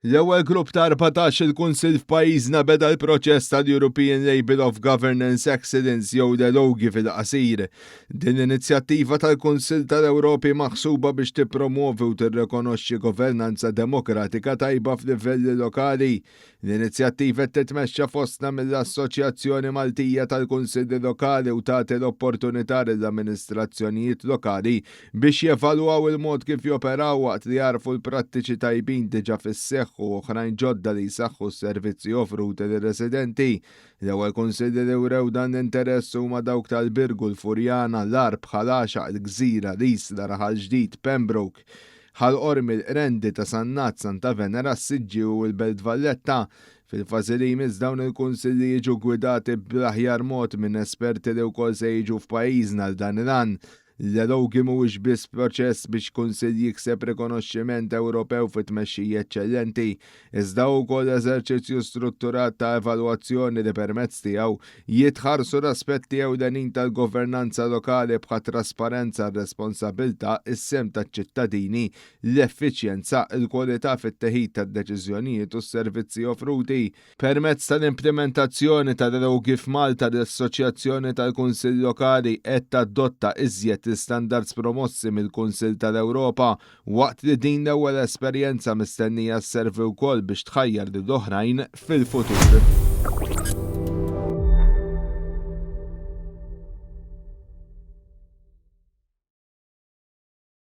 L-ewwel grupp ta' 14-il kunsill f'pajjiżna beda l-proċess tal-European Label of Governance Excellence jew l-ELOGI fil-qasir. Din l-inizjattiva tal-Kunsill tal-Ewropa hi maħsuba biex tippromwovi u tirrikonoxxi governanza demokratika tajba f'livelli lokali. L-inizjattiva qed titmexxa fostna mill-Assoċjazzjoni Maltija tal-Kunsilli Lokali u tagħti l-opportunità lill-amministrazzjonijiet lokali biex jevalwaw il-mod kif joperaw waqt li jagħrfu l-prattiċi tajbin diġà fis-seħħ u oħrajn ġodda li jsaħħu s-servizzi offruti lir-residenti. L-ewwel kunsilli li wrew dan l-interess huma dawk tal-Birgu, l-Furjana, l-Għarb, Ħal Għaxaq, il-Gżira, l-Isla, Raħal Ġdid, Pembroke, Ħal Qormi, l-Qrendi, Ta' Sannat, Santa Venera, s-Siġġiewi u l-Belt Valletta. Fil-fażi li jmiss dawn il-kunsilli jiġu ggwidati bl-aħjar mod minn esperti li wkoll se jiġu f'pajjiżna għal dan il-għan. L-ELOGI mhuwiex biss proċess biex kunsill jikseb rikonoxximent Ewropew fi tmexxija eċċellenti, iżda hu wkoll eżerċizzju strutturat ta' evalwazzjoni li permezz tiegħu jitħarsu l-aspetti ewlenin tal-governanza lokali bħat-trasparenza, r-responsabilità, is-sehem taċ-ċittadini, l-effiċjenza, il-kwalità fit-teħid tad-deċiżjonijiet u s-servizzi offruti. Permezz tal-implimentazzjoni tal-ELOGI f'Malta, l-Assoċjazzjoni tal-Kunsill Lokali qed tadotta iżjed l-istandards promossi mill-Kunsill tal-Ewropa waqt li din l-ewwel esperjenza mistennija sservi wkoll biex tħajjar lil oħrajn fil-futur.